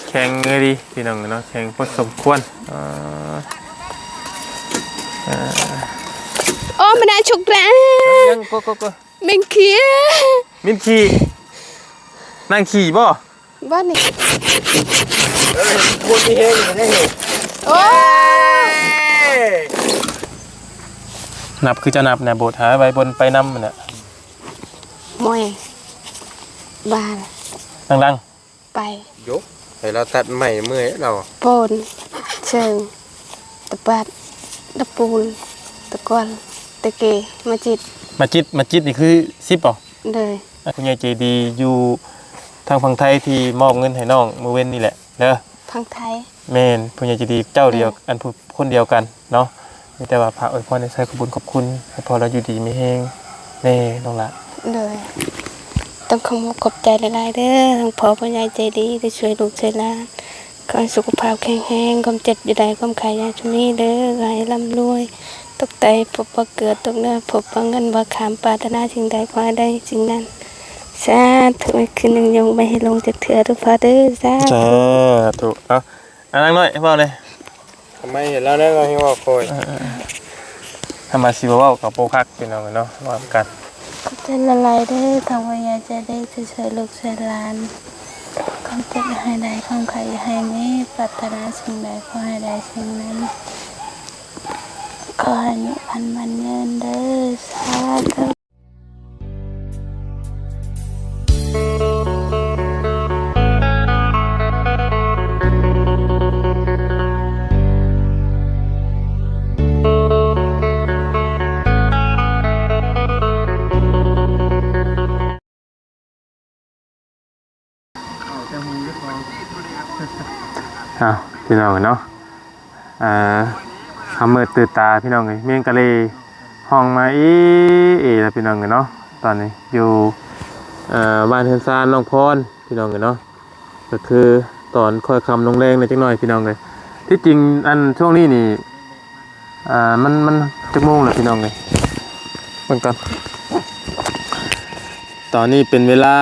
ແຂງເລີຍດີພີ່ນ້ອງເນາະ ແຂງພໍສົມຄວນ. ເອີ ເອີ ໂອ້ ມັນໄດ້ຊຸກແລ້ວ ຍັງ ໂກ ໂກ ໂກ ເມັນຂີ້ ເມັນຂີ້ ນາງຂີ້ບໍ່? ບໍ່ນີ້ ເອີ ຄົນທີ່ເຮັດນີ້ ໂອ້ຍ ນັບຄືເຈົ້ານັບນະ ໂບດຫາໄວ້ບົນໄປນຳຫັ້ນນະ ໂອ້ຍ ບ້າ ດັງໆ ໄປ ໂຢ ໃຫ້ລາວຕັດໄມ້ເມື່ອຍລາວ ໂປນ ເຊີງ ຕະປັດ ຕະປູນ ຕະກອນ ຕະເກ ມາຈິດ ມາຈິດ ມາຈິດນີ້ຄືສິບບໍ່? ໂດຍ ຜູ້ໃຫຍ່ໃຈດີຢູ່ທາງຝັ່ງໄທທີ່ມອບເງິນໃຫ້ນ້ອງມື້ເວັນນີ້ແຫຼະເດີ ຝັ່ງໄທ ແມ່ນ ຜູ້ໃຫຍ່ໃຈດີເຈົ້າດຽວ ແມ່ນ ອັນຜູ້ ຄົນດຽວກັນເນາະ ມີແຕ່ວ່າຝາກອວຍພອນໃຫ້ໃສ່ຂອບບຸນຂອບຄຸນ ໃຫ້ພໍ່ລາວຢູ່ດີມີແຮງແດ່ນ້ອງຫຼ້າ. ໂດຍ ຕ້ອງຂອບມຸກຂອບໃຈຫຼາຍໆເດີ ທັງພໍ່ຜູ້ໃຫຍ່ໃຈດີທີ່ຊ່ວຍລູກຊ່ວຍຫຼານ ຂໍໃຫ້ສຸຂະພາບແຂງແຮງ ຄວາມເຈັບຢ່າໄດ້ ຄວາມໄຂ້ຢ່າຊຸມີເດີ ຂໍໃຫ້ລ່ຳລວຍ ຕົກໄຕພົບບໍ່ເກືອ ຕົກເໜືອພົບບໍ່ເງິນ ບໍ່ຄຳ ປາດຖະໜາສິ່ງໃດຂໍໃຫ້ໄດ້ສິ່ງນັ້ນ ສາທຸ ຄືນຍັງຍົງໄປໃຫ້ລົງຈັກເທື່ອເດີພໍ່ເດີ ສາທຸ ສາທຸ ເອົາ ອ່າ ນາງນ້ອຍເວົ້າແດ່ ທຳໄມເຫັນແລ້ວແນ່ ເວົ້າໃຫ້ເວົ້າຄ່ອຍ ເອີ ທຳມາຊິບໍ່ເວົ້າກໍບໍ່ຄັກ ພີ່ນ້ອງເນາະ ເວົ້ານຳກັນ ຂອບໃຈຫຼາຍໆເດີ ທາງຜູ້ໃຫຍ່ໃຈດີທີ່ຊ່ວຍລູກຊ່ວຍຫຼານ ຄວາມເຈັບຢ່າໃຫ້ໄດ້ ຄວາມໄຂ້ຢ່າໃຫ້ມີ ປາດຖະໜາສິ່ງໃດຂໍໃຫ້ໄດ້ສິ່ງນັ້ນ ຂໍໃຫ້ມີພັນໝັ້ນຍືນເດີ ສາທຸ. ອ້າວ ພີ່ນ້ອງເອີຍເນາະ ອ່າ ຄຳມືດຕື່ນຕາພີ່ນ້ອງເອີຍ ແມງກະເລຮ້ອງມາເອເອລະພີ່ນ້ອງເອີຍເນາະ ຕອນນີ້ຢູ່ ເອີ ບ້ານເຮືອນຊານນ້ອງພອນພີ່ນ້ອງເອີຍເນາະ ກໍຄືຕອນຄ່ອຍຄ່ຳລົງແລງແດ່ຈັກໜ້ອຍພີ່ນ້ອງເອີຍ ທີ່ຈິງອັນຊ່ວງນີ້ນີ້ ອ່າ ມັນ ມັນຈັກໂມງແລ້ວພີ່ນ້ອງເອີຍ ເບິ່ງກ່ອນ ຕອນນີ້ເປັນເວລາ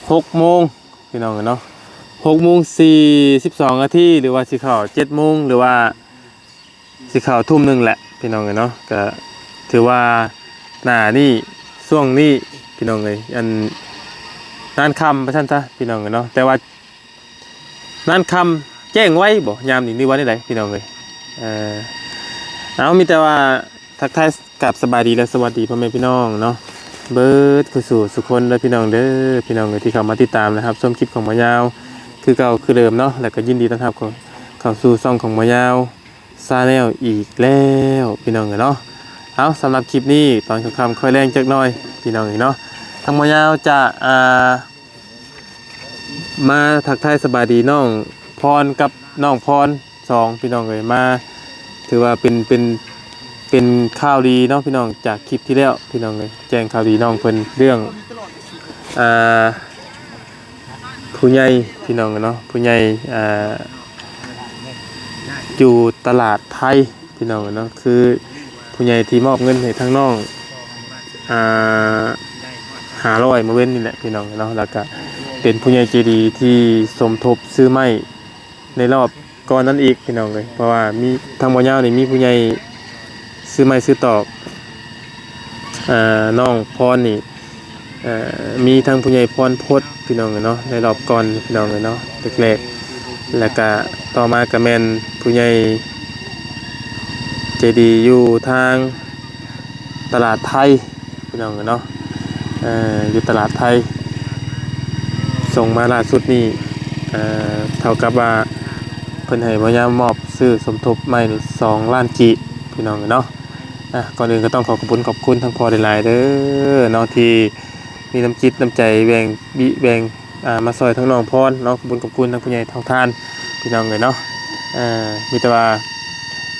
ຫົກໂມງພີ່ນ້ອງເອີຍເນາະ ຫົກໂມງສີ່ສິບສອງນາທີ ຫຼືວ່າຊິເຂົ້າເຈັດໂມງ ຫຼືວ່າຊິເຂົ້າທຸ່ມໜຶ່ງແຫຼະພີ່ນ້ອງເອີຍເນາະ ກະຖືວ່າໜ້ານີ້ ຊ່ວງນີ້ພີ່ນ້ອງເອີຍ ອັນ ນານຄ່ຳວ່າຊັ້ນຊະພີ່ນ້ອງເອີຍເນາະ ແຕ່ວ່າ ນານຄ່ຳແຈ້ງໄວບໍ່ຍາມນີ້ ຫຼືວ່າແນວໃດພີ່ນ້ອງເອີຍ ເອີ ເອົາ ມີແຕ່ວ່າທັກທາຍ ກາບສະບາຍດີ ແລະ ສະຫວັດດີພໍ່ແມ່ພີ່ນ້ອງເນາະ ເບິດຄູ່ສູ່ສູ່ຄົນເດີພີ່ນ້ອງເດີ ພີ່ນ້ອງເອີຍທີ່ເຂົ້າມາຕິດຕາມ ແລະ ຮັບຊົມຄລິບຂອງໝໍຍາວ ຄືເກົ່າຄືເດີມເນາະ ແລະ ກໍຍິນດີຕ້ອນຮັບເຂົ້າ ເຂົ້າສູ່ຊ່ອງຂອງໝໍຍາວ Channel ອີກແລ້ວພີ່ນ້ອງເອີຍເນາະ ເອົາ ສຳລັບຄລິບນີ້ ຕອນຄ່ຳໆຄ່ອຍແລງຈັກໜ້ອຍພີ່ນ້ອງເອີຍເນາະ ທາງໝໍຍາວຈະ ອ່າ ມາທັກທາຍສະບາຍດີນ້ອງພອນກັບນ້ອງພອນສອງພີ່ນ້ອງເອີຍ ມາຖືວ່າເປັນ ເປັນ ເປັນຂ່າວດີເນາະພີ່ນ້ອງ ຈາກຄລິບທີ່ແລ້ວພີ່ນ້ອງເອີຍ ແຈ້ງຂ່າວດີນ້ອງເພິ່ນເລື່ອງ ອ່າ ຜູ້ໃຫຍ່ພີ່ນ້ອງເນາະ ຜູ້ໃຫຍ່ ອ່າ ຢູ່ຕະຫຼາດໄທ ພີ່ນ້ອງເນາະ ຄືຜູ້ໃຫຍ່ທີ່ມອບເງິນໃຫ້ທາງນ້ອງ ອ່າ ຫ້າຮ້ອຍມື້ເວັນນີ້ແຫຼະພີ່ນ້ອງເນາະ ແລ້ວກະເປັນຜູ້ໃຫຍ່ໃຈດີທີ່ສົມທົບຊື້ໄມ້ໃນລອບກ່ອນນັ້ນອີກພີ່ນ້ອງເອີຍ ເພາະວ່າມີ ທາງໝໍຍາວນີ້ມີຜູ້ໃຫຍ່ຊື້ໄມ້ຊື້ຕອກ ອ່າ ນ້ອງພອນນີ້ ເອີ ມີທັງຜູ້ໃຫຍ່ພອນພົດພີ່ນ້ອງເນາະ ໃນລອບກ່ອນພີ່ນ້ອງເນາະ ແລກໆ ແລ້ວກະຕໍ່ມາກະແມ່ນຜູ້ໃຫຍ່ໃຈດີຢູ່ທາງຕະຫຼາດໄທພີ່ນ້ອງເນາະ ເອີ ຢູ່ຕະຫຼາດໄທ ສົ່ງມາລ່າສຸດນີ້ ເອີ ເທົ່າກັບວ່າເພິ່ນໃຫ້ໝໍຍາວມອບຊື້ສົມທົບໄມ້ນີ້ສອງລ້ານກີບພີ່ນ້ອງເນາະ. ອ່າ ກ່ອນອື່ນກໍຕ້ອງຂໍຂອບຄຸນ ຂອບຄຸນທາງພໍ່ຫຼາຍໆເດີເນາະ ທີ່ມີນ້ຳຈິດນ້ຳໃຈແບ່ງ ແບ່ງ ອ່າ ມາຊ່ອຍທາງນ້ອງພອນເນາະ. ຂອບຄຸນ ຂອບຄຸນທາງຜູ້ໃຫຍ່ທອງທານ ພີ່ນ້ອງເອີຍເນາະ. ເອີ ມີແຕ່ວ່າ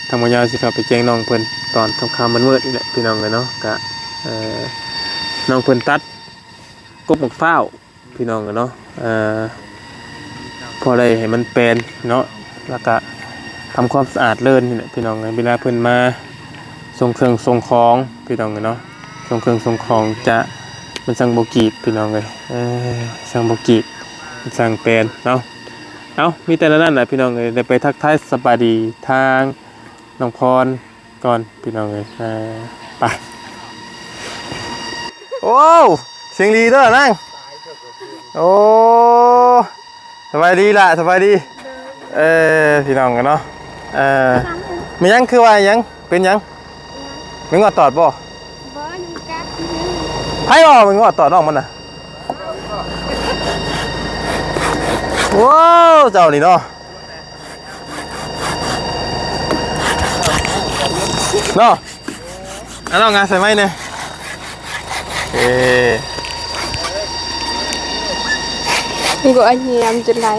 ທາງໝໍຍາວຊິເຂົ້າໄປແຈ້ງນ້ອງເພິ່ນຕອນຄ່ຳໆມືດໆນີ້ແຫຼະ ພີ່ນ້ອງເອີຍເນາະ. ກະ ເອີ ນ້ອງເພິ່ນຕັດ ກົກໝາກພ້າວ ພີ່ນ້ອງເນາະ ເອີ ພໍໄດ້ໃຫ້ມັນແປນເນາະ ແລ້ວກະທຳຄວາມສະອາດເລີນນີ້ແຫຼະ ພີ່ນ້ອງເອີຍ. ເວລາເພິ່ນມາສົ່ງເຄື່ອງສົ່ງຂອງ ພີ່ນ້ອງເນາະ ສົ່ງເຄື່ອງສົ່ງຂອງຈະ ມັນຊ່າງບໍ່ກີບ ພີ່ນ້ອງເອີຍ ເອີ ຊ່າງບໍ່ກີບ. ສ້າງແປນເນາະ. ເອົ້າ ມີແຕ່ນັ້ນແຫຼະພີ່ນ້ອງເອີຍ ໄດ້ໄປທັກທາຍສະບາຍດີທາງນ້ອງພອນ ກ່ອນພີ່ນ້ອງເອີຍ. ເອີ ໄປ. ໂອ້ ສຽງດີເດີນາງ. ໂອ້ ສະບາຍດີລະ ສະບາຍດີ. ເອີ ພີ່ນ້ອງເນາະ ເອີ ແມ່ນຫຍັງ ຄືວ່າຫຍັງ ເປັນຫຍັງ? ແມ່ນງອດຕອດບໍ່? ບໍ່ ຍຸງກັດ. ໃຜວ່າແມ່ນງອດຕອດນ້ອງມັນນະ? ໂອ້ ເຈົ້ານີ້ເນາະ. ເນາະ ອາ ນ້ອງອາ ໃສ່ໄມ້ແດ່. ເອີ ມັນກໍອັນຍາມຈົນໄດ້.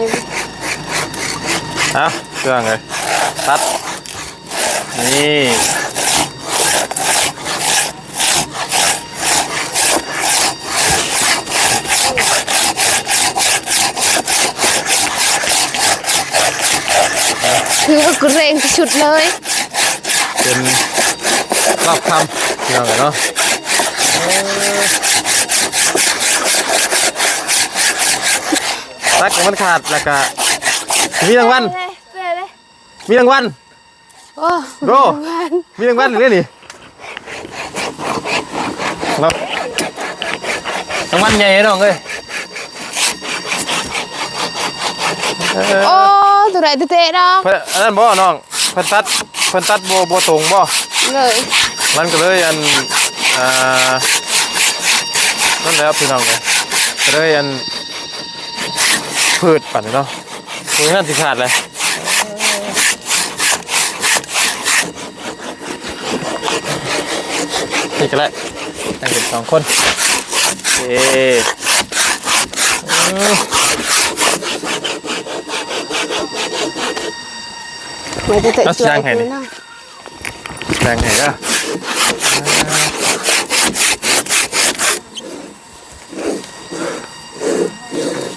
ເອົາ ເຄື່ອງເອີຍ ຕັດ ນີ້. ຖືວ່າກຸເຣງທີ່ສຸດເລີຍ ເປັນລອບຄ່ຳພີ່ນ້ອງເນາະ. ເອີ ຕັດໃຫ້ມັນຂາດ ແລ້ວກະມີລາງວັນ ມີລາງວັນ. ໂອ້ ໂດ ມີລາງວັນອີກເດ້ນີ້ ລາງວັນໃຫຍ່ເດ້ນ້ອງເອີຍ. ເອີ ໂອ້ ຕົວໃຫຍ່ແທ້ໆດອກ. ເພິ່ນ ອັນນັ້ນບໍ່ນ້ອງ ເພິ່ນຕັດ ເພິ່ນຕັດບໍ່ ບໍ່ຕົງບໍ່? ເລີຍ ມັນກໍເລີຍ ອັນ ອ່າ ນັ້ນແຫຼະພີ່ນ້ອງເອີຍ ກໍເລີຍ ອັນ ພືດປານນີ້ເນາະ. ໂອ້ຍ ນັ້ນຊິຂາດເລີຍ. ນີ້ກໍໄດ້ ນັ່ງເປັນສອງຄົນ. ເອີ ເອົາຊິລ້າງໃຫ້ນີ້ ລ້າງໃຫ້ເດີ.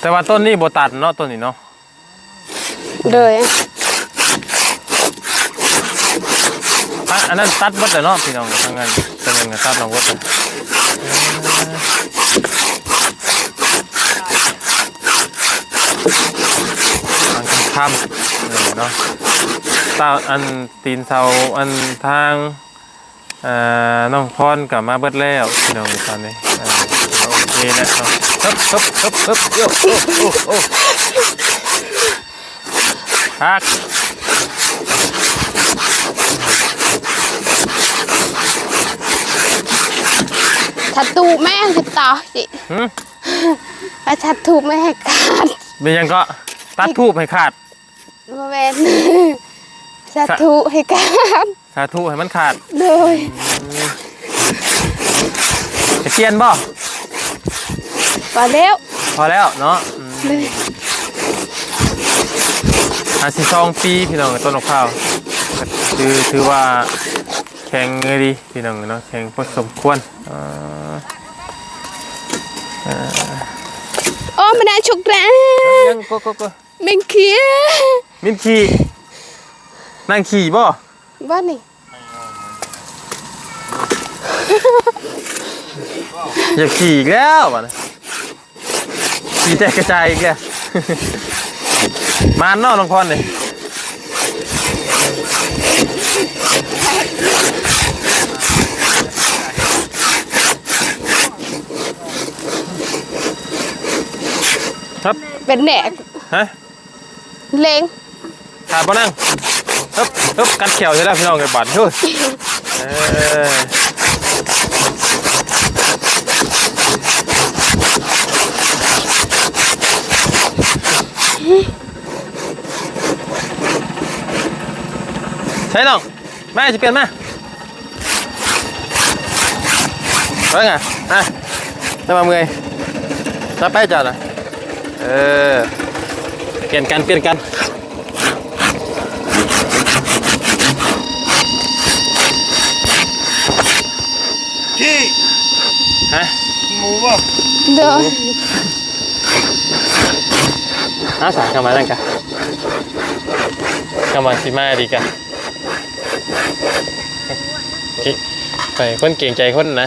ແຕ່ວ່າຕົ້ນນີ້ບໍ່ຕັດເນາະ ຕົ້ນນີ້ເນາະ. ໂດຍ ອະ ອັນນັ້ນຕັດເບິດແລ້ວເນາະພີ່ນ້ອງ ທາງນັ້ນ ທາງນັ້ນກໍຕັດອອກເບິດແລ້ວ. ເອີ ທາງຂ້າມເນາະ ຕາ ອັນ ຕີນເສົາ ອັນ ທາງ ອ່າ ນ້ອງພອນກໍມາເບິດແລ້ວພີ່ນ້ອງ ຕອນນີ້. ອ່າ ໂອເຄແລ້ວເນາະ ຮຶບ ຮຶບ ຮຶບ ຮຶບ ໂຍ ໂອ້ ໂອ້ ໂອ້ ຄັກ. ທັດທູບແມ່ນຄືຕໍ່ຊິ ຫື ວ່າທັດທູບແມ່ນໃຫ້ຂາດ. ແມ່ນຫຍັງເກາະ? ຕັດທູບໃຫ້ຂາດ. ບໍ່ແມ່ນ ສາທຸໃຫ້ຂາດ ສາທຸໃຫ້ມັນຂາດ. ໂດຍ ຈະປ່ຽນບໍ່? ພໍແລ້ວ ພໍແລ້ວເນາະ. ໂດຍ ອາ ສິບສອງປີພີ່ນ້ອງ ຕົ້ນມະພ້າວ ຖື ຖືວ່າແຂງດີພີ່ນ້ອງເນາະ ແຂງພໍສົມຄວນ. ເອີ ເອີ ໂອ້ ມານາຊຸກແລ້ວ ຍັງ ໂກ ໂກ ໂກ. ແມ່ນຂີ້ ແມ່ນຂີ້ ນາງຂີ້ບໍ່? ບໍ່ນີ້ ຢາກຂີ້ອີກແລ້ວບາດນີ້ ຂີ້ແຕກກະຈາຍອີກແລ້ວ. ມານເນາະ ນ້ອງພອນນີ້. ເປັນແນກ ຮະ? ເລັງ ຂາດບໍ່ນາງ? ເອີບ ເອີບ ກັດແຂ້ວໃສ່ແລ້ວພີ່ນ້ອງເອີຍ ບາດນີ້. ເອີ ໃສ່ນ້ອງ. ມາ ຊິປ່ຽນມາ ເບິ່ງອະ ມາ ແຕ່ວ່າເມື່ອຍ ຈັບໄປເຈົ້ານະ. ເອີ ປ່ຽນກັນ ປ່ຽນກັນ. ຂີ້ ຮະ? ຂີ້ໝູບໍ່? ໂດຍ. ອາ ສາ ເຂົ້າມານັ້ນກະ ເຂົ້າມາຊິມາດີກະ. ເອີ ຄົນເກງໃຈຄົນນະ.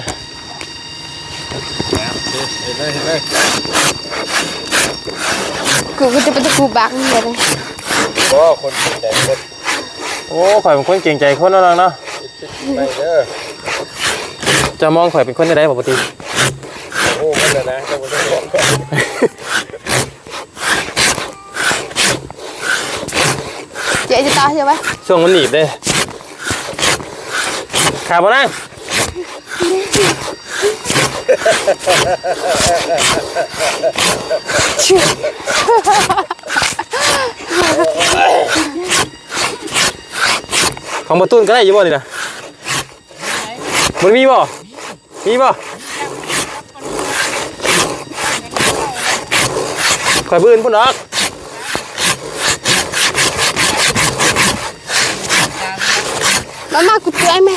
ເຮັດເລີຍ ເຮັດເລີຍ. ກູກໍຈະເປັນຕະກູບັກເລີຍ. ບໍ່ ຄົນເກງໃຈຄົນ. ໂອ້ ຂ້ອຍເປັນຄົນເກງໃຈຄົນເນາະ ນ້ອງເນາະ. ໄປເດີ. ເຈົ້າມອງຂ້ອຍເປັນຄົນຈັ່ງໃດບໍ່ ປົກກະຕິ? ໂອ້ ມັນນະ ເຈົ້າບໍ່ຕ້ອງມອງຂ້ອຍ. ເຈ ຈະຕໍ່ເຊີວະ ຊ່ວງມັນໜີບເດ້. ຂາບໍ່ນາງ ຂອງບໍ່ຕູນກໍໄດ້ຢູ່ບໍ່ນີ້ນະ? ບໍ່ໄດ້ມີບໍ່? ມີບໍ່? ຂ້ອຍມື້ອື່ນພຸ້ນດອກ. ມາ ມາ ກູຊ່ວຍແມ່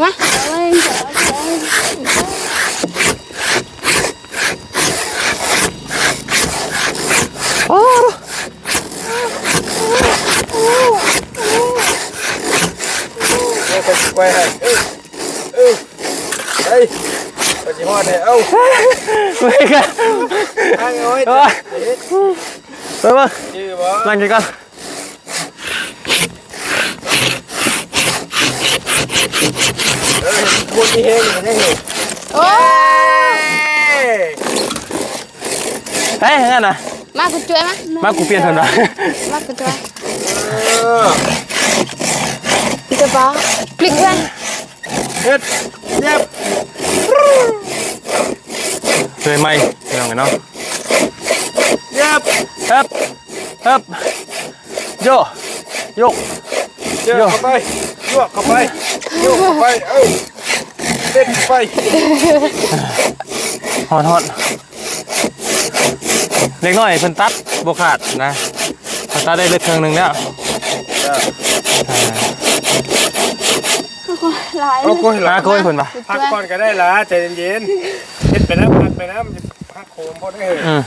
ມາ. ໂອ້ ໂອ້ ຂ້ອຍຊິໄກວໃຫ້. ເອີ ເອີ ໄປ ຂ້ອຍຊິຮອດໃຫ້. ເອົ້າ ໄປກັນ ທາງເອົາໄວ້ ເອີ ເອີ ເບິ່ງ ຈື່ບໍ່? ນັ່ງກິນກ່ອນ. ເອີ ຄົນທີ່ແຮງຢູ່ໃນນີ້. ໂອ້ຍ ເຮີ້ຍ ນັ້ນນະ ມາ ກູຊ່ວຍມາ ມາ ກູປ່ຽນເຖິງນະ ມາ ກູຊ່ວຍ. ເອີ ຈະບໍ່ ພລິກເພື່ອນ. ເຮັດ ເຢັບ ເລີຍໃໝ່ ພີ່ນ້ອງເນາະ. ເຢັບ ເຮັບ ເຮັບ ໂຍ ໂຍ ໂຍ ເຂົ້າໄປ ໂຍກເຂົ້າໄປ ໂຍກເຂົ້າໄປ. ເອົາ ເດັດເຂົ້າໄປ. ຮອດ ຮອດ. ເດັກນ້ອຍເພິ່ນຕັດບໍ່ຂາດນະ ເພິ່ນຕັດໄດ້ເລັບເຄິ່ງໜຶ່ງແລ້ວ. ເຈົ້າ ຫຼາຍ ໂອ້ຍ ຫຼາຍ ໂອ້ຍ ເພິ່ນວ່າ ພັກກ່ອນກໍໄດ້ລະ ໃຈເຢັນໆ ເຮັດໄປນຳ ພັກໄປນຳ ພັກໂຄມບໍ່ໄດ້ເຮີ້ຍ. ອືມ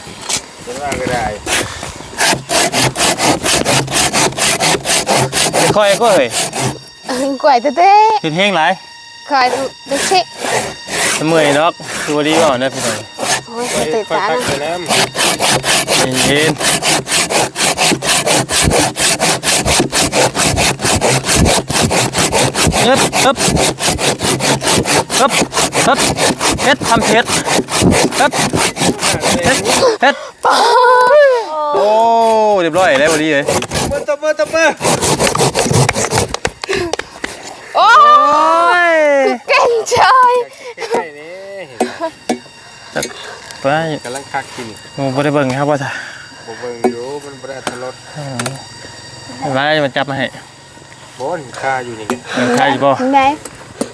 ເພິ່ນວ່າກໍໄດ້ ຄ່ອຍໆ ເຮີ້ຍ. ເອີ ກ້ວຍເຕັ້ໆ ເຮັດແຮງຫຼາຍ ຂ້ອຍເຕະ ເມື່ອຍດອກ ຄືບໍ່ດີເວົ້ານະພີ່ນ້ອງ. ໂອ້ຍ ຂ້ອຍເຕະຕານະ ເຢັນໆ ເອີບ ເອີບ ເອີບ ເອີບ ເຮັດ ທຳເຮັດ ເອີບ ເຮັດ ເຮັດ. ໂອ້ ໂອ້ ລຽບຮ້ອຍແລ້ວ ບໍ່ດີເລີຍ. ຕົບມື ຕົບມື ຕົບມື. ໂອ້ຍ ໂອ້ຍ ເກັ່ງເຊີຍ ໄປ ກຳລັງຄັກກິນ. ໂອ້ ບໍ່ໄດ້ເບິ່ງໃຫ້ເຮົາບໍ່ຊະ? ບໍ່ເບິ່ງຢູ່ ມັນບໍ່ໄດ້ອັດຕະລົດ. ອືມ ໄວ້ມາຈັບມາໃຫ້. ບໍ່ ຄາຢູ່ນີ້. ເອີ ຄາຢູ່ບໍ່? ໄດ້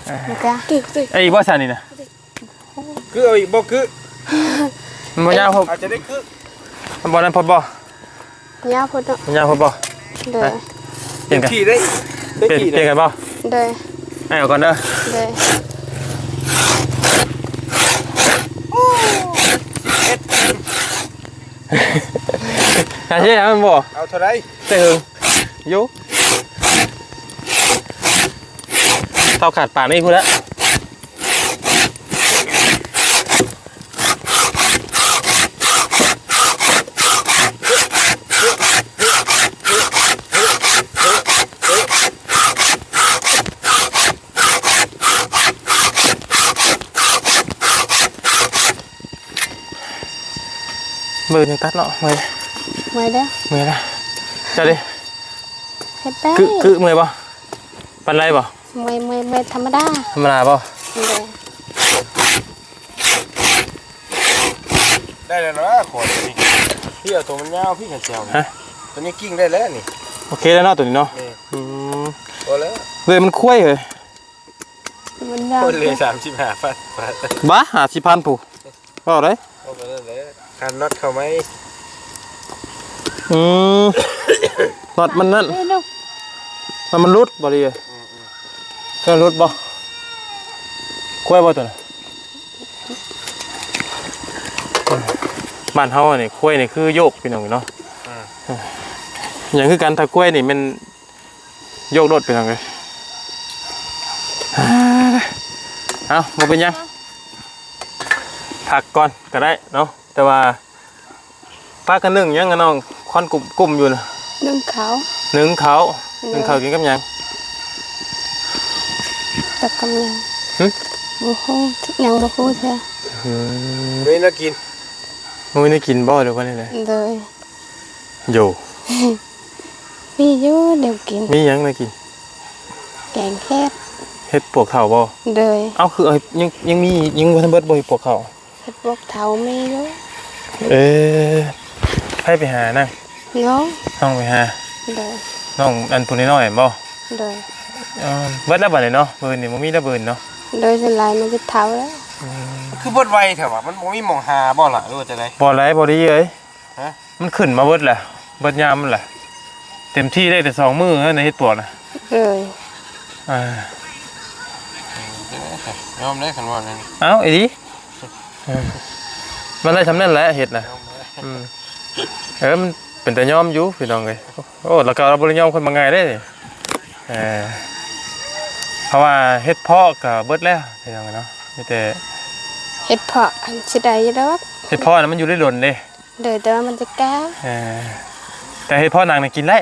ເອີ ເອີ ອີກບໍ່ຊະນີ້ນະ? ກຶເອົາອີກບໍ່ກຶ? ມັນບໍ່ຍາວໂພດ ອາດຈະໄດ້ກຶ. ມັນບໍ່ນັ້ນໂພດບໍ່? ຍາວໂພດເນາະ. ມັນຍາວໂພດບໍ່? ໂດຍ ປ່ຽນກັນ ໄດ້ ໄດ້ ປ່ຽນກັນບໍ່? ໂດຍ ໃຫ້ເອົາກ່ອນເດີ. ໂດຍ ຫາເຮັດຫຍັງມັນບໍ່? ເອົາເທົ່າໃດ? ແຕ່ເຫິງຢູ່ ເທົ່າຂາດປານນີ້ພຸ້ນລະ. ມື້ອື່ນຍັງຕັດເນາະ. ເມື່ອຍ ເມື່ອຍເດີ້ ເມື່ອຍລະ. ເຈົ້າເດ? ເຮັດໄດ້. ກຶ ກຶເມື່ອຍບໍ່? ປານໃດບໍ່? ເມື່ອຍ ເມື່ອຍ ເມື່ອຍທຳມະດາ. ທຳມະດາບໍ່? ໂດຍ. ໄດ້ແລ້ວນະ ຂໍຕົວນີ້. ພີ່ເອົາຕົວມັນຍາວ ພີ່ຂະເຊວ. ຮະ? ຕົວນີ້ກິ້ງໄດ້ແລ້ວນີ້. ໂອເຄແລ້ວເນາະ ຕົວນີ້ເນາະ. ແມ່ນ. ອືມ ພໍແລ້ວ. ເລີຍມັນຄວາຍເອີຍ. ມັນຍາວ ຄົນເລີຍສາມສິບຫ້າພັນ. ບາດ ຫ້າສິບພັນພຸ້ນ. ເວົ້າໄດ້ ເອົາໄປນັ້ນແຫຼະ ຄັນນັອດເຂົ້າໃໝ່. ອືມ ນັອດມັນນັ້ນ ເອີ ນັອດມັນຫຼຸດບໍ່ດີເອີຍ. ອືມໆ ນັອດຫຼຸດບໍ່? ຄວາຍບໍ່ຕົວນັ້ນ? ບ້ານເຮົານີ້ ຄວາຍນີ້ຄືໂຍກ ພີ່ນ້ອງເນາະ. ອືມ ຫຍັງຄືກັນ ຖ້າຄວາຍນີ້ແມ່ນ ໂຍກໂລດ ພີ່ນ້ອງເອີຍ. ເອົ້າ ບໍ່ເປັນຫຍັງ ພັກກ່ອນກໍໄດ້ເນາະ ແຕ່ວ່າ ພາກັນໜຶ້ງຫຍັງ ນ້ອງຄວັນກຸ້ມໆຢູ່ນະ? ໜຶ້ງເຂົ້າ ໜຶ້ງເຂົ້າ. ໂດຍ ໜຶ້ງເຂົ້າກິນກັບຫຍັງ? ກັບ ກັບຫຍັງ? ຫຶ? ບໍ່ຮູ້ ຍັງບໍ່ຮູ້ເທື່ອ. ອືມ ບໍ່ມີແນວກິນ ບໍ່ມີແນວກິນບໍ່ ຫຼືວ່າແນວໃດ? ໂດຍ ໂຢ ມີຢູ່ແນວກິນ. ມີຫຍັງແນວກິນ? ແກງເຫັດ ເຫັດປວກເຖົ້າບໍ່? ໂດຍ ເອົ້າ ຄື ເອີ ຍັງ ຍັງມີ ຍັງບໍ່ທັນເບິດບໍ່ ເຫັດປວກເຖົ້າ? ເຫັດປວກເຖົ້າມີຢູ່. ເອີ ໃຜໄປຫານະ? ນ້ອງ ນ້ອງໄປຫາ. ໂດຍ ນ້ອງອັນຜູ້ນ້ອຍໆແມ່ນບໍ່? ໂດຍ ເອີ ເບິດແລ້ວບັດນີ້ເນາະ ມື້ນີ້ບໍ່ມີແລ້ວມື້ນີ້ເນາະ. ໂດຍ ສ່ວນຫຼາຍມັນຈະເຖົ້າແລ້ວ. ອືມ ຄືເບິດໄວແທ້ວະ ມັນບໍ່ມີໝ່ອງຫາບໍ່ລະ ຫຼືວ່າຈັ່ງໃດ? ບໍ່ໄດ້ ບໍ່ໄດ້ເອີຍ. ຮະ? ມັນຂຶ້ນມາເບິດແຫຼະ ເບິດຍາມມັນແຫຼະ. ເຕັມທີ່ໄດ້ແຕ່ສອງມື້ຫັ້ນນະ ເຫັດປວກນະ. ເອີ ອ່າ ຍອມເດ້ ຄັນວ່ານັ້ນ. ເອົ້າ ອີ່ຫຼີ ເອີ ມັນໄດ້ຊ່ຳນັ້ນແຫຼະ ເຫັດນະ. ຍອມເດ້ ອືມ ເອີ ມັນເປັນຕາຍອມຢູ່ພີ່ນ້ອງເອີຍ. ໂອ້ ແລ້ວກໍລາວບໍ່ໄດ້ຍອມຄົນວ່າງ່າຍເດ້. ເອີ ເພາະວ່າເຫັດເຜາະກໍເບິດແລ້ວພີ່ນ້ອງເນາະ ມີແຕ່ເຫັດເຜາະ ອັນຊິໄດ້ຢູ່ດອກ. ເຫັດເຜາະນະ ມັນຢູ່ໄດ້ດົນເດ້. ໂດຍ ແຕ່ວ່າມັນຈະກາ. ເອີ ແຕ່ເຫັດເຜາະນາງນີ້ກິນໄດ້.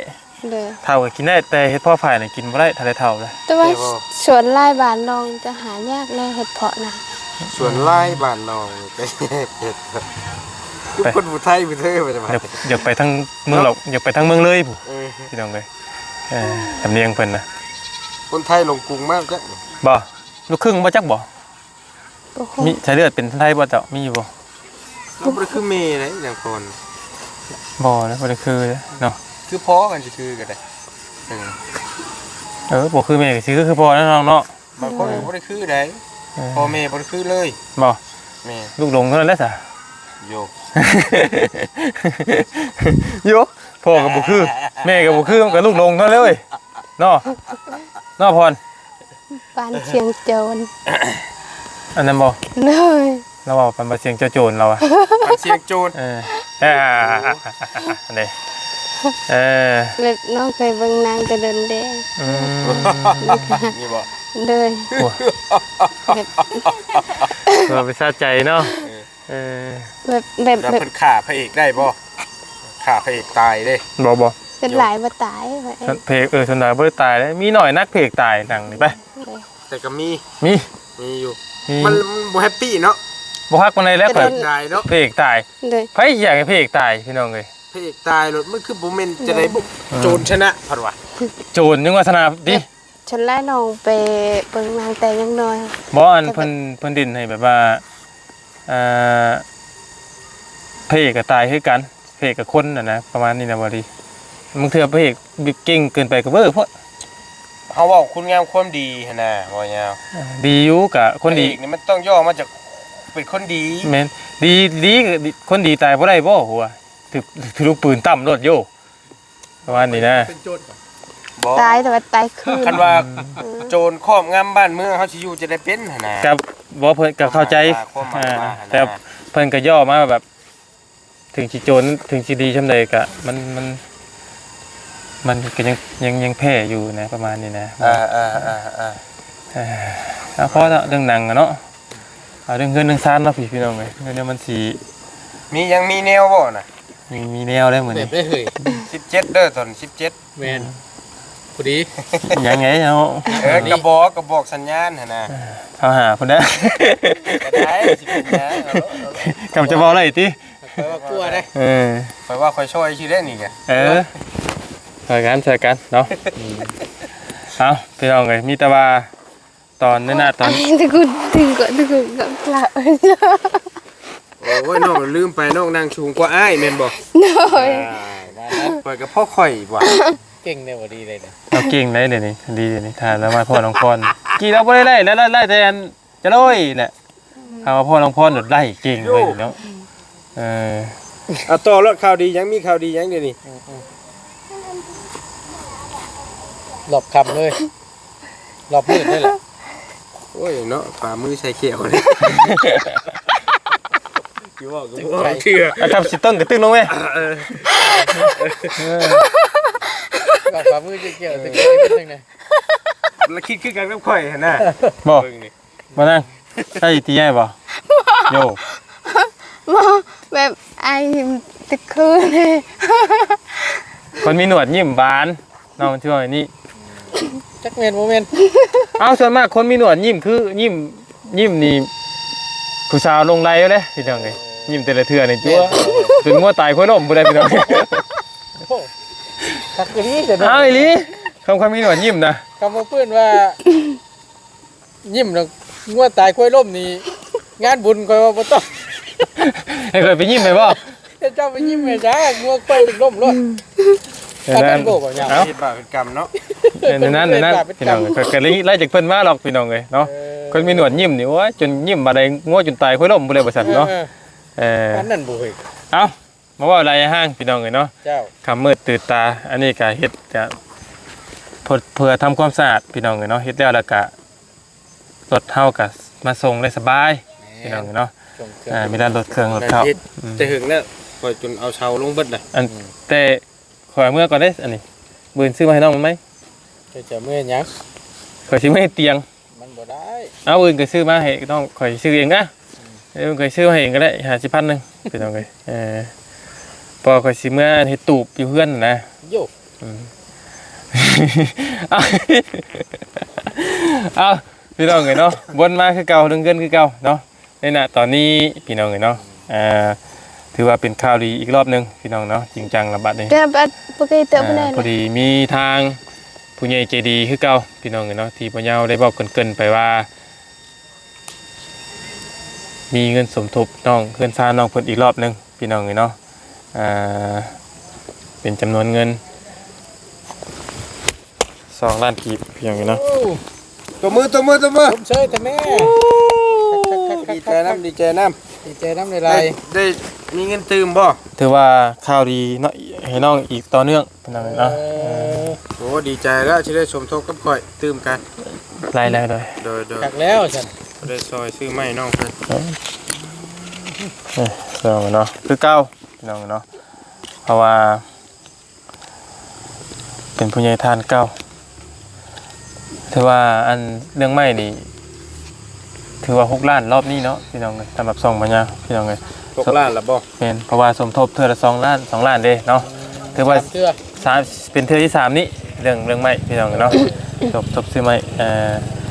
ໂດຍ ເຖົ້າກໍກິນໄດ້ ແຕ່ເຫັດເຜາະຝ້າຍນີ້ກິນບໍ່ໄດ້ ຖ້າໄດ້ເຖົ້າແລ້ວ. ແຕ່ວ່າ ແຕ່ວ່າ ສວນຫຼາຍບ້ານນ້ອງຈະຫາຍາກແດ່ເຫັດເຜາະນະ. ສວນຫຼາຍບ້ານນ້ອງກໍເຮັດ ຄືຄົນຜູ້ໄທຜູ້ເທີໄປ. ຢາກ ຢາກໄປທາງເມືອງ ເນາະ ຢາກໄປທາງເມືອງເລີຍພຸ້ນ. ເອີ ພີ່ນ້ອງເອີຍ ເອີ ສຳນຽງເພິ່ນນະ ຄົນໄທລົງກຸງມາຈັກບໍ່? ລູກຄຶ່ງບໍ່ ຈັກບໍ່? ບໍ່ຮູ້ ມີສາຍເລືອດເປັນໄທບໍ່ເຈົ້າ ມີຢູ່ບໍ່? ມັນບໍ່ໄດ້ຄືແມ່ເດ້ ນາງພອນ. ບໍ່ເດ້ ບໍ່ໄດ້ຄືເດ້ເນາະ ຄືພໍ່ກັນຊິຄືກໍໄດ້. ເອີ ເອີ ບໍ່ຄືແມ່ກໍຊິຄື ຄືພໍ່ນະນ້ອງເນາະ. ບາງຄົນກໍບໍ່ໄດ້ຄືໃດ. ເອີ ພໍ່ແມ່ບໍ່ໄດ້ຄືເລີຍ. ບໍ່? ແມ່ນ ລູກຫຼົງເທົ່ານັ້ນແຫຼະຊະ. ໂຢ ໂຢ ພໍ່ກໍບໍ່ຄື ແມ່ກໍບໍ່ຄື ມັນກໍລູກຫຼົງເທົ່ານັ້ນເລີຍເນາະ ເນາະພອນ. ບ້ານຊຽງໂຈນ ອັນນັ້ນບໍ່? ໂດຍ ລາວເວົ້າປານວ່າຊຽງເຈົ້າໂຈນລາວອະ. ປານຊຽງໂຈນ. ເອີ ເອີ ອັນນີ້ ເອີ ແບບນ້ອງເຄີຍເບິ່ງນາງແຕ່ດົນແດ່. ອືມ ນີ້ບໍ່? ໂດຍ ໂອ້ຍ ແບບ ວ່າໄປສະໃຈເນາະ. ເອີ ເອີ ແບບ ແບບ ແບບ ແລ້ວເພິ່ນຂ້າພະເອກໄດ້ບໍ່? ຂ້າພະເອກຕາຍເດ້. ບໍ່ ບໍ່ ສ່ວນຫຼາຍບໍ່ຕາຍ ພະເອກ ເອີ ສ່ວນຫຼາຍບໍ່ໄດ້ຕາຍເດ້. ມີໜ້ອຍນັກພະເອກຕາຍໜັງນີ້ໄປ. ໂດຍ ແຕ່ກໍມີ ມີ ມີຢູ່. ມັນ ມັນບໍ່ແຮບປີ້ເນາະ ບໍ່ຄັກປານໃດແລ້ວ. ພະເອກຕາຍເນາະ ພະເອກຕາຍ. ໂດຍ ໃຜຢາກໃຫ້ພະເອກຕາຍ ພີ່ນ້ອງເອີຍ? ພະເອກຕາຍໂລດ ມັນຄືບໍ່ແມ່ນຈະໄດ້ບຸ ໂຈນຊະນະ ເພິ່ນວ່າ. ໂຈນຍັງວ່າຊະນະຕິ. ແບບ ສ່ວນຫຼາຍນ້ອງໄປເບິ່ງນາງແຕ່ຍັງນ້ອຍ. ບໍ່ ອັນ ແຕ່ແບບ ເພິ່ນ ເພິ່ນຫຼິ້ນໃຫ້ແບບວ່າ ເອີ ພະເອກກໍຕາຍຄືກັນ ພະເອກກັບຄົນຫັ້ນນະ ປະມານນີ້ນະ ບໍ່ດີ. ບາງເທື່ອພະເອກເກັ່ງເກີນໄປກໍເວີໂພດ. ເຮົາເວົ້າຄຸນງາມຄວາມດີຫັ້ນນະ ເວົ້າຍາວ. ເອີ ດີຢູ່ ກະຄົນດີ ພະເອກນີ້ມັນຕ້ອງຫຍໍ້ມາຈາກເປັນຄົນດີ. ແມ່ນ ດີ ດີ ຄົນດີຕາຍບໍ່ໄດ້ບໍ່? ຫົວ ຖືກ ຖືກລູກປືນຕ່ຳໂລດໂຢ ປະມານນີ້ນະ. ເປັນໂຈນບໍ່? ຕາຍແຕ່ວ່າຕາຍຄືນ. ຄັນວ່າ ເອີ ໂຈນຄອບງຳບ້ານເມືອງ ເຮົາຊິຢູ່ຈັ່ງໃດເປັນຫັ້ນນະ. ກໍບໍ່ ເພິ່ນກໍເຂົ້າໃຈ ຄວາມໝາຍວ່າ ອ່າ ຫັ້ນນະ ແຕ່ເພິ່ນກໍຫຍໍ້ມາແບບ ເຖິງຊິໂຈນ ເຖິງຊິດີຊ່ຳໃດກະ ມັນ ມັນ ມັນກໍຍັງ ຍັງ ຍັງແພ້ຢູ່ນະ ປະມານນີ້ນະ. ເອີ ເອີ ເອີ ເອີ ເອີ ເອົາ ພໍເນາະ ເລື່ອງໜັງເນາະ. ເອົາເລື່ອງເຮືອນເລື່ອງຊານເນາະ ພີ່ ພີ່ນ້ອງເອີຍ. ດຽວນີ້ມັນຊິ ມີ ຍັງມີແນວບໍ່ນະ? ມີ ມີແນວໄດ້ມື້ນີ້. ແບບໄດ້ເຮີ້ຍ ສິບເຈັດເດີ ຕອນສິບເຈັດ. ແມ່ນ ພໍດີ ຍັງໄງເຮົາ. ເອີ ກະບອກ ກະບອກສັນຍານຫັ້ນນະ. ເອີ ເຮົາຫາພຸ້ນນະ ກໍໄດ້ ຊິເປັນຫຍັງ ເອົາໂລດ ເອົາໂລດ. ກຳຈະເວົ້າໄດ້ຕິ? ຂ້ອຍວ່າກົວເດ້. ເອີ ຂ້ອຍວ່າຂ້ອຍຊ່ອຍຊື່ເດ້ນີ້ກະ. ເອີ ຊ່ອຍກັນ ຊ່ອຍກັນເນາະ. ເອົາ ພີ່ນ້ອງເອີຍ ມີແຕ່ວ່າຕອນນີ້ນະ ຕອນ ອ້າຍ ຕະກຸດ ຕຶງກະ ຕະກຸດກະກະ. ໂອ້ຍ ນ້ອງລືມໄປ ນ້ອງນັ່ງສູງກວ່າອ້າຍແມ່ນບໍ່? ໂດຍ ອ່າ ຂ້ອຍກະພໍຂ້ອຍວ່າ ເກັ່ງແດ່ບໍ່ດີເລີຍ. ເຮົາເກັ່ງໄດ໋ດຽວນີ້ ດີດຽວນີ້ ຖ້າລາວມາພໍ້ນ້ອງພອນ ກີ້ລາວບໍ່ໄດ້ໄລ່ ລາວໄລ່ແຕ່ອັນ ຈະໂລຍແຫຼະ. ອືມ ຖ້າວ່າພໍ່ນ້ອງພອນໂດດໄດ້ເກັ່ງເວີຍເນາະ. ເອີ ເອົາຕໍ່ໂລດ ຂ່າວດີຫຍັງ ມີຂ່າວດີຫຍັງດຽວນີ້? ອືມ ອືມ ຮອບຄ່ຳເລີຍ ຮອບມືດເລີຍແຫຼະ. ໂອ້ຍເນາະ ປາມືໃສ່ແກ້ວເດ້. ຊິເວົ້າກໍບໍ່ເວົ້າເທື່ອ ອາ ທຳຊິຕົ້ນກະຕຶ້ງລົງແມ່. ເອີ ເອີ ປາມືໃສ່ແກ້ວ ຕຶ້ງລົງແມ່ນຈັ່ງໃດ? ລະຄິດຄືກັນກັບຂ້ອຍຫັ້ນນະ ບໍ່? ເບິ່ງນີ້ ມານັ່ງ ໃສ່ຕີໃຫຍ່ບໍ່? ໂຢ ບໍ່ ແບບອ້າຍເຕັ ຄືນີ້ ຄົນມີໜວດຍິ້ມຫວານ ນ້ອງທີ່ວ່ານີ້ ຈັກແມ່ນບໍ່ແມ່ນ. ເອົາ ສ່ວນມາກຄົນມີໜວດຍິ້ມຄືຍິ້ມ ຍິ້ມນີ້ ຜູ້ສາວຫຼົງໄຫຼເດ້ພີ່ນ້ອງເອີຍ. ຍິ້ມແຕ່ລະເທື່ອນີ້ຕົວະ ຈົນງົວຕາຍຄວາຍລົ້ມພຸ້ນແຫຼະພີ່ນ້ອງ. ໂອ້ ຄັກອີ່ຫຼີເດ້. ເອົາອີ່ຫຼີ ຄຳ ຄຳມີໜວດຍິ້ມນະ ຄຳວ່າເພິ່ນວ່າ ຍິ້ມແລ້ວງົວຕາຍຄວາຍລົ້ມນີ້ ງານບຸນຂ້ອຍວ່າບໍ່ຕ້ອງ ໃຫ້ຂ້ອຍໄປຍິ້ມໃຫ້ບໍ່? ເຮັດເຈົ້າໄປຍິ້ມໃຫ້ຊະ ງົວຄວາຍລົ້ມໂລດ. ເອີ ອັນນັ້ນບໍ່ ບໍ່ຍາກ ເອົ້າ ເຮັດບາບເຮັດກຳເນາະ. ເອີ ນັ້ນ ນັ້ນ ເຮັດບາບເຮັດກຳ ພີ່ນ້ອງ ຂ້ອຍກໍເລີຍໄລ່ຈາກເພິ່ນມາດອກ ພີ່ນ້ອງເອີຍເນາະ. ເອີ ຄົນມີໜວດຍິ້ມນີ້ ໂອ້ຍ ຈົນຍິ້ມບາດໃດງົວຈົນຕາຍຄວາຍລົ້ມພຸ້ນແຫຼະ ວ່າຊັ້ນເນາະ. ເອີ ເອີ ເອີ ອັນນັ້ນບໍ່ເຮັດ ເອົ້າ ມາເວົ້າຫຼາຍແຮງພີ່ນ້ອງເອີຍເນາະ. ເຈົ້າ ຄ່ຳມືດຕື່ນຕາ ອັນນີ້ກໍເຮັດກະເພື່ອ ເພື່ອທຳຄວາມສະອາດພີ່ນ້ອງເອີຍເນາະ. ເຮັດແລ້ວ ແລ້ວກະລົດເຮົາກະມາສົ່ງໄດ້ສະບາຍ ແມ່ນ ພີ່ນ້ອງເອີຍເນາະ. ສົ່ງເຄື່ອງ ອ່າ ມີແຕ່ລົດເຄື່ອງລົດເຂົ້າ ເຮັດ ອືມ ແຕ່ຫຶງແລ້ວ ຂ້ອຍຈົນເອົາເສົາລົງເບິດເລີຍ. ອັນ ອືມ ແຕ່ຂ້ອຍເມືອກ່ອນເດ້ ອັນນີ້ ມື້ອື່ນຊື້ມາໃຫ້ນ້ອງມັນໃໝ່. ເຈົ້າຈະເມືອຫຍັງ? ຂ້ອຍຊິເມືອເຮັດຕຽງ. ມັນບໍ່ໄດ້ ເອົາ ອື່ນກໍຊື້ມາໃຫ້ນ້ອງ ຂ້ອຍຊື້ເອງນະ. ອືມ ເອີ ຂ້ອຍຊື້ມາໃຫ້ເອງກໍໄດ້ ຫ້າສິບພັນໜຶ່ງ ພີ່ນ້ອງເອີຍ. ເອີ ເພາະວ່າຂ້ອຍຊິເມືອເຮັດຕູບຢູ່ເຮືອນນະ. ໂຢ ອືມ ເອົາ ເອົາ ພີ່ນ້ອງເອີຍເນາະ ວົນມາຄືເກົ່າ ເລື່ອງເງິນຄືເກົ່າເນາະ. ໃນນະຕອນນີ້ ພີ່ນ້ອງເອີຍເນາະ ອ່າ ຖືວ່າເປັນຂ່າວດີອີກລອບໜຶ່ງ ພີ່ນ້ອງເນາະ. ຈິງຈັງລະບາດນີ້ ແຕ່ບັດ ອ່າ ພໍດີມີທາງຜູ້ໃຫຍ່ໃຈດີຄືເກົ່າ ພີ່ນ້ອງເອີຍເນາະ ທີ່ພໍ່ເຍົາໄດ້ບອກເກີ່ນໆໄປວ່າ ມີເງິນສົມທົບນ້ອງ ເຮືອນຊານນ້ອງເພິ່ນອີກລອບໜຶ່ງ ພີ່ນ້ອງເອີຍເນາະ. ອ່າ ເປັນຈຳນວນເງິນສອງລ້ານກີບ ພີ່ນ້ອງເອີຍເນາະ. ໂອ້ ຕົບມື ຕົບມື ຕົບມື ຊົມເຊີຍແທ້ແມ່. ໂອ້ ດີໃຈນຳ ດີໃຈນຳ ດີໃຈນຳຫຼາຍໆ. ໄດ້ ໄດ້ມີເງິນຕື່ມບໍ່? ຖືວ່າຂ່າວດີເນາະ ໃຫ້ນ້ອງອີກຕໍ່ເນື່ອງ ພີ່ນ້ອງເອີຍເນາະ. ເອີ ເອີ ໂອ້ ດີໃຈແລ້ວ ທີ່ໄດ້ສົມທົບກັບຂ້ອຍຕື່ມກັນ. ໄດ້ໆ ໂດຍ ໂດຍ ໂດຍ ຄັກແລ້ວຊັ້ນ ໄດ້ຊ່ອຍຊື້ໄມ້ນ້ອງເພິ່ນ. ເອີ ເອີ ພີ່ນ້ອງເນາະ ຄືເກົ່າ ພີ່ນ້ອງເນາະ ເພາະວ່າ ເປັນຜູ້ໃຫຍ່ທ່ານເກົ່າ. ຖືວ່າ ອັນ ເລື່ອງໄມ້ນີ້ ຖືວ່າຫົກລ້ານລອບນີ້ເນາະ ພີ່ນ້ອງເອີຍ ສຳລັບຊ່ອງມາຍາ ພີ່ນ້ອງເອີຍ. ຫົກລ້ານລະບໍ່? ແມ່ນ ເພາະວ່າສົມທົບເທື່ອລະສອງລ້ານ ສອງລ້ານເດ້ເນາະ. ຖືວ່າ ສາມເທື່ອ ສາມ ເປັນເທື່ອທີສາມນີ້ ເລື່ອງ ເລື່ອງໄມ້ ພີ່ນ້ອງເນາະ. ສົມ ສົມທົບຊື້ໄມ້ ເອີ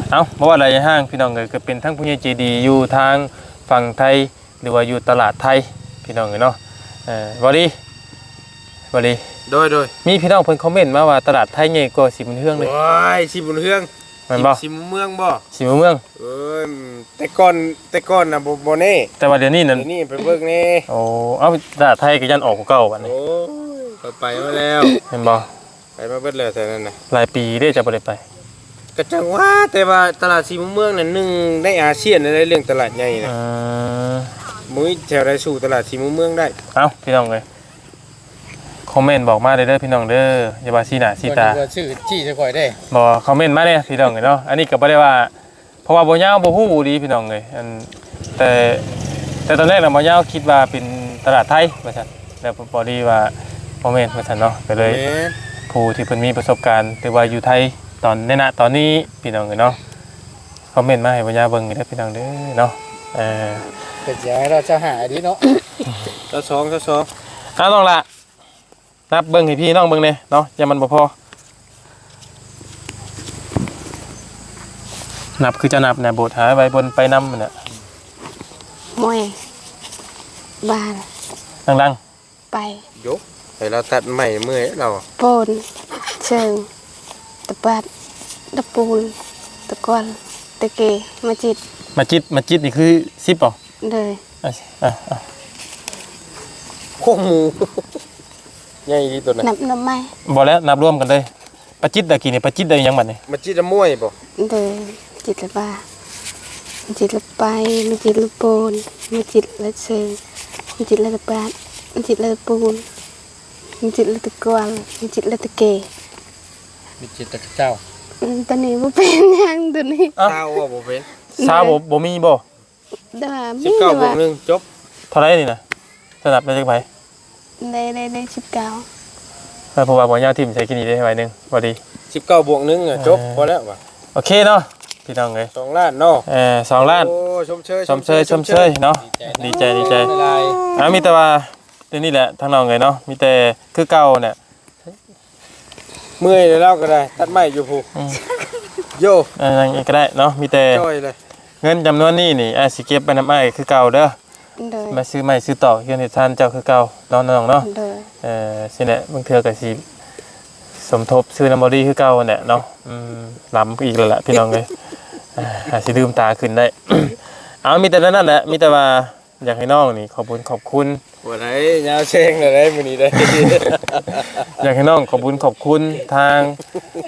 ເອົ້າ ບໍ່ວ່າຫຼາຍຢ່າງ ພີ່ນ້ອງເອີຍ ກໍເປັນທັງຜູ້ໃຫຍ່ໃຈດີຢູ່ທາງຝັ່ງໄທ ຫຼືວ່າຢູ່ຕະຫຼາດໄທ ພີ່ນ້ອງເອີຍເນາະ. ເອີ ບໍ່ດີ ບໍ່ດີ ໂດຍ ໂດຍ ມີພີ່ນ້ອງເພິ່ນຄອມເມັນມາວ່າຕະຫຼາດໄທໃຫຍ່ກວ່າສີບຸນເຮືອງເດ້. ໂອ້ຍ ສີບຸນເຮືອງ ແມ່ນບໍ່? ສີ ສີມຸມເມືອງບໍ່? ສີມຸມເມືອງ ເອີຍ ແຕ່ກ່ອນ ແຕ່ກ່ອນນະ ບໍ່ ບໍ່ແນ່ ແຕ່ວ່າດຽວນີ້ນັ້ນ ດຽວນີ້ໄປເບິ່ງແນ່. ໂອ້ ເອົ້າ ຕະຫຼາດໄທກໍຢ້ານອອກກວ່າເກົ່າບັດນີ້. ໂອ້ຍ ຂ້ອຍໄປມາແລ້ວ ແມ່ນບໍ່? ໄປມາເບິດແລ້ວແຖວນັ້ນນະ ຫຼາຍປີເດ້ເຈົ້າບໍ່ໄດ້ໄປ. ກະຈັ່ງວ່າ ແຕ່ວ່າຕະຫຼາດສີມຸມເມືອງນັ້ນ ໜຶ່ງໃນອາຊຽນເດ້ ເລື່ອງຕະຫຼາດໃຫຍ່ນະ. ອືມ ບໍ່ມີແຖວໃດສູ້ຕະຫຼາດສີມຸມເມືອງໄດ້. ເອົ້າ ພີ່ນ້ອງເອີຍ ຄອມເມັນບອກມາເດີ ພີ່ນ້ອງເດີ ຢ່າວ່າຊີ້ໜ້າຊີ້ຕາ ບໍ່ຊື້ຊີ້ໃສ່ຂ້ອຍເດ້. ບໍ່ ຄອມເມັນມາເດ້ ພີ່ນ້ອງເອີຍເນາະ. ອັນນີ້ກໍບໍ່ໄດ້ວ່າ ເພາະວ່າບໍ່ຍາວບໍ່ຮູ້ດີ ພີ່ນ້ອງເອີຍ. ອັນ ແຕ່ ແຕ່ຕອນແລກນະ ບໍ່ຍາວຄິດວ່າເປັນຕະຫຼາດໄທວ່າຊັ້ນ ແລ້ວພໍດີວ່າບໍ່ແມ່ນວ່າຊັ້ນເນາະ. ກໍເລີຍ ແມ່ນ ຜູ້ທີ່ເພິ່ນມີປະສົບການ ຫຼືວ່າຢູ່ໄທຕອນ ໃນນະຕອນນີ້ ພີ່ນ້ອງເອີຍເນາະ ຄອມເມັນມາໃຫ້ບໍ່ຍາວເບິ່ງເດີ ພີ່ນ້ອງເດີເນາະ. ເອີ ເປັນຊິໃຫ້ລາວຊາວຫ້າດີເນາະ ຊາວສອງ ຊາວສອງ. ເອົາ ນ້ອງລະ ນັບເບິ່ງໃຫ້ພີ່ນ້ອງເບິ່ງແດ່ເນາະ ຢ້ານມັນບໍ່ພໍ. ນັບຄືເຈົ້ານັບນະ ໂບດຫາໄວ້ບົນໄປນຳນະ. ມວຍ ບານ ດັງໆ ໄປ ໂຢ ໃຫ້ລາວຕັດໄມ້ເມື່ອຍລາວ ໂປນ ເຊີງ ຕະປັດ ຕະປູນ ຕະກວນ ຕະເກ ມາຈິດ ມາຈິດ ມາຈິດນີ້ຄືສິບບໍ່? ໂດຍ ອ່ະ ອ່ະ ອ່ະ ໂຄງໝູ ໃຫຍ່ອີ່ຫຼີໂຕນັ້ນ. ນັບ ນັບໄມ້ ບໍ່ແລ້ວ ນັບລວມກັນເລີຍ. ປາຈິດຕະກີ້ນີ້ ປາຈິດໄດ້ຫຍັງບັດນີ້? ມາຈິດລະມວຍບໍ່? ໂດຍ ມາຈິດລະບາ ມາຈິດລະໄປ ມາຈິດລະໂປນ ມາຈິດລະເຊີງ ມາຈິດລະຕະປາດ ມາຈິດລະຕະປູນ ມາຈິດລະຕະກວນ ມາຈິດລະຕະເກ ມາຈິດລະກະເຈົ້າ. ອືມ ໂຕນີ້ບໍ່ເປັນຫຍັງໂຕນີ້. ເອົ້າ ຊາວບໍ່ ບໍ່ເປັນ? ຊາວບໍ່ ໂດຍ ບໍ່ມີບໍ່? ແຕ່ວ່າມີ ສິບເກົ້າບວກໜຶ່ງ ຈົບ. ເທົ່າໃດນີ້ນະ? ສະໜັບໄດ້ຈັກໃບ? ໄດ້ ໄດ້ ໄດ້ສິບເກົ້າ. ເອີ ເພາະວ່າບໍ່ຍາວຖິ້ມໃສ່ກີ້ນີ້ໄດ້ໃບໜຶ່ງ ພໍດີ. ສິບເກົ້າບວກໜຶ່ງ ເອີ ຈົບ ພໍແລ້ວວ່າ. ໂອເຄເນາະ ພີ່ນ້ອງເອີຍ ສອງລ້ານເນາະ. ເອີ ສອງລ້ານ. ໂອ້ ຊົມເຊີຍ ຊົມເຊີຍ ຊົມເຊີຍເນາະ. ດີໃຈ ດີໃຈ ດີໃຈ. ອ່າ ມີແຕ່ວ່າ ດຽວນີ້ແຫຼະ ທາງນ້ອງເອີຍເນາະ ມີແຕ່ຄືເກົ່າແຫຼະ. ເມື່ອຍແລ້ວ ລາວກໍໄດ້ຕັດໄມ້ຢູ່ພຸ້ນ ອືມ ໂຢ ອັນນັ້ນກໍໄດ້ເນາະ ມີແຕ່ ຈ່ອຍເລີຍ ເງິນຈຳນວນນີ້ນີ້ ອ້າຍຊິເກັບໄວ້ນຳອ້າຍຄືເກົ່າເດີ. ໂດຍ ມາຊື້ໄມ້ຊື້ຕອກເຮືອນເຮັດຊານເຈົ້າຄືເກົ່າເນາະ ນ້ອງເນາະ. ໂດຍ ເອີ ຊີ້ແຫຼະ ບາງເທື່ອກໍຊິສົມທົບຊື້ນຳບໍ່ດີຄືເກົ່າຫັ້ນແຫຼະເນາະ. ອືມ ລຳອີກແລ້ວລະ ພີ່ນ້ອງເອີຍ ອາ ຫາຊິລືມຕາຂຶ້ນໄດ້. ເອົາ ມີແຕ່ນັ້ນແຫຼະ ມີແຕ່ວ່າ ຢາກໃຫ້ນ້ອງນີ້ຂອບບຸນຂອບຄຸນ ບໍ່ໄດ້ຍາວແຊງແລ້ວໄດ໋ມື້ນີ້ໄດ໋ ຢາກໃຫ້ນ້ອງຂອບບຸນຂອບຄຸນທາງ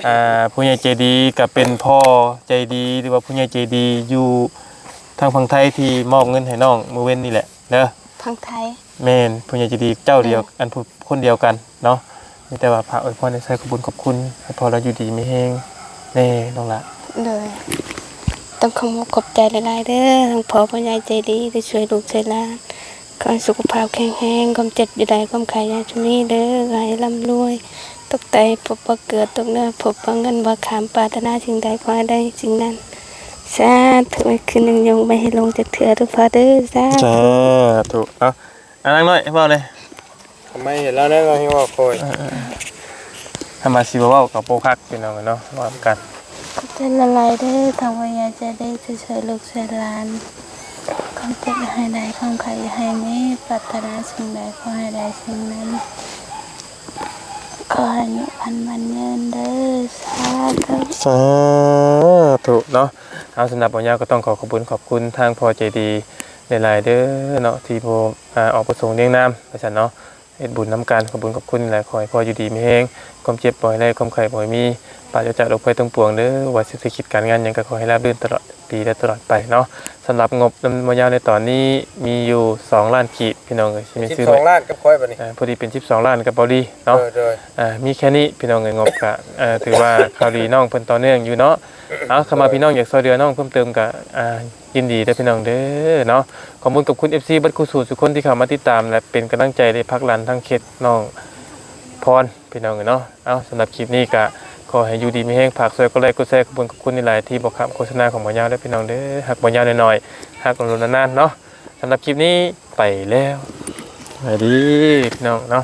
ອ່າ ຜູ້ໃຫຍ່ໃຈດີ ກໍເປັນພໍ່ໃຈດີ ຫຼືວ່າຜູ້ໃຫຍ່ໃຈດີຢູ່ທາງຝັ່ງໄທທີ່ມອບເງິນໃຫ້ນ້ອງມື້ເວັນນີ້ແຫຼະເດີ. ຝັ່ງໄທ? ແມ່ນ ຜູ້ໃຫຍ່ໃຈດີເຈົ້າດຽວ ໂດຍ ອັນຜູ້ ຄົນດຽວກັນເນາະ. ມີແຕ່ວ່າຝາກອວຍພອນໃຫ້ໃສ່ຂອບບຸນຂອບຄຸນ ໃຫ້ພໍ່ລາວຢູ່ດີມີແຮງແດ່ນ້ອງຫຼ້າ. ໂດຍ ຕ້ອງຂອບອົກຂອບໃຈຫຼາຍໆເດີ ທັງພໍ່ຜູ້ໃຫຍ່ໃຈດີທີ່ຊ່ວຍລູກຊ່ວຍຫຼານ. ຂໍໃຫ້ສຸຂະພາບແຂງແຮງ ຄວາມເຈັບຢ່າໄດ້ ຄວາມໄຂ້ຢ່າຈະມີເດີ. ຂໍໃຫ້ລ່ຳລວຍ ຕົກໄຕພົບບໍ່ເກືອ ຕົກເໜືອພົບບໍ່ເງິນ ບໍ່ຂ້າມ ປາດຖະໜາສິ່ງໃດຂໍໃຫ້ໄດ້ສິ່ງນັ້ນ. ສາທຸ. ຄືນຍັງຍົງໄປໃຫ້ລົງຈັກເທື່ອເດີພໍ່ເດີ. ສາທຸ ສາທຸ. ເອົາ ອ່າ ນາງນ້ອຍເວົ້າແດ່. ທຳໄມເຫັນລາວແນ່ ລາວເຫັນວ່າຂ້ອຍ ເອີໆ ຖ້າມາຊິບໍ່ເວົ້າກໍບໍ່ຄັກ ພີ່ນ້ອງເນາະ ເວົ້ານຳກັນ. ຂອບໃຈຫຼາຍໆເດີ ທາງຜູ້ໃຫຍ່ໃຈດີທີ່ຊ່ວຍລູກຊ່ວຍຫຼານ. ຄວາມເຈັບຢ່າໃຫ້ໄດ້ ຄວາມໄຂ້ຢ່າໃຫ້ມີ ປາດຖະໜາສິ່ງໃດຂໍໃຫ້ໄດ້ສິ່ງນັ້ນ. ຂໍໃຫ້ອາຍຸໝັ້ນຍືນເດີ. ສາທຸ ສາທຸເນາະ. ເອົາ ສຳລັບບ່າວຍາວກໍຕ້ອງຂໍຂອບບຸນຂອບຄຸນທາງພໍ່ໃຈດີຫຼາຍໆເດີເນາະ ທີ່ບໍ່ ອາ ອອກປະສົງລຽງນາມວ່າຊັ້ນເນາະ ເຮັດບຸນນຳກັນ. ຂອບບຸນຂອບຄຸນຫຼາຍ ຂໍໃຫ້ພໍ່ຢູ່ດີມີແຮງ ຄວາມເຈັບບໍ່ໃຫ້ໄດ້ ຄວາມໄຂ້ບໍ່ໃຫ້ມີ ປາສຈາກໂລກໄພທັງປວງເດີ. ວ່າເສດຖະກິດການງານຫຍັງກໍຂໍໃຫ້ລາບລື່ນຕະຫຼອດ ປີ ແລະ ຕະຫຼອດໄປເນາະ. ສຳລັບງົບນຳບ່າວຍາວໃນຕອນນີ້ມີຢູ່ສອງລ້ານກີບ ພີ່ນ້ອງເອີຍ ຊິແມ່ນຊື້ໄມ້ ສິບສອງລ້ານກັບຂ້ອຍບັດນີ້ ອ່າ ພໍດີເປັນສິບສອງລ້ານກັບເບົາລີເນາະ. ໂດຍໆ ອ່າ ມີແຄ່ນີ້ພີ່ນ້ອງເອີຍ ງົບກະ ເອີ ຖືວ່າຂ່າວດີນ້ອງເພິ່ນຕໍ່ເນື່ອງຢູ່ເນາະ. ເອົາ ຄັນວ່າພີ່ນ້ອງຢາກຊ່ວຍເຫຼືອນ້ອງເພີ່ມເຕີມກະ ອ່າ ຍິນດີເດີພີ່ນ້ອງເດີເນາະ. ຂອບຄຸນຂອບຄຸນ ເອັຟຊີ ເບິດຄູ່ສູ່ທຸກຄົນທີ່ເຂົ້າມາຕິດຕາມ ແລະ ເປັນກຳລັງໃຈ ແລະ ຜັກດັນທາງເຂດນ້ອງພອນ ພີ່ນ້ອງເອີຍເນາະ. ເອົາ ສຳລັບຄລິບນີ້ກະຂໍໃຫ້ຢູ່ດີມີແຮງ ຝາກຊ່ວຍກົດໄລກົດແຊ ຂອບຄຸນຂອບຄຸນຫຼາຍໆທີ່ບໍ່ຂ້າມໂຄສະນາຂອງບ່າວຍາວເດີພີ່ນ້ອງເດີ. ຮັກບ່າວຍາວໜ້ອຍໆ ຮັກຫຼວງໆນານໆເນາະ. ສຳລັບຄລິບນີ້ໄປແລ້ວ ສະບາຍດີພີ່ນ້ອງເນາະ.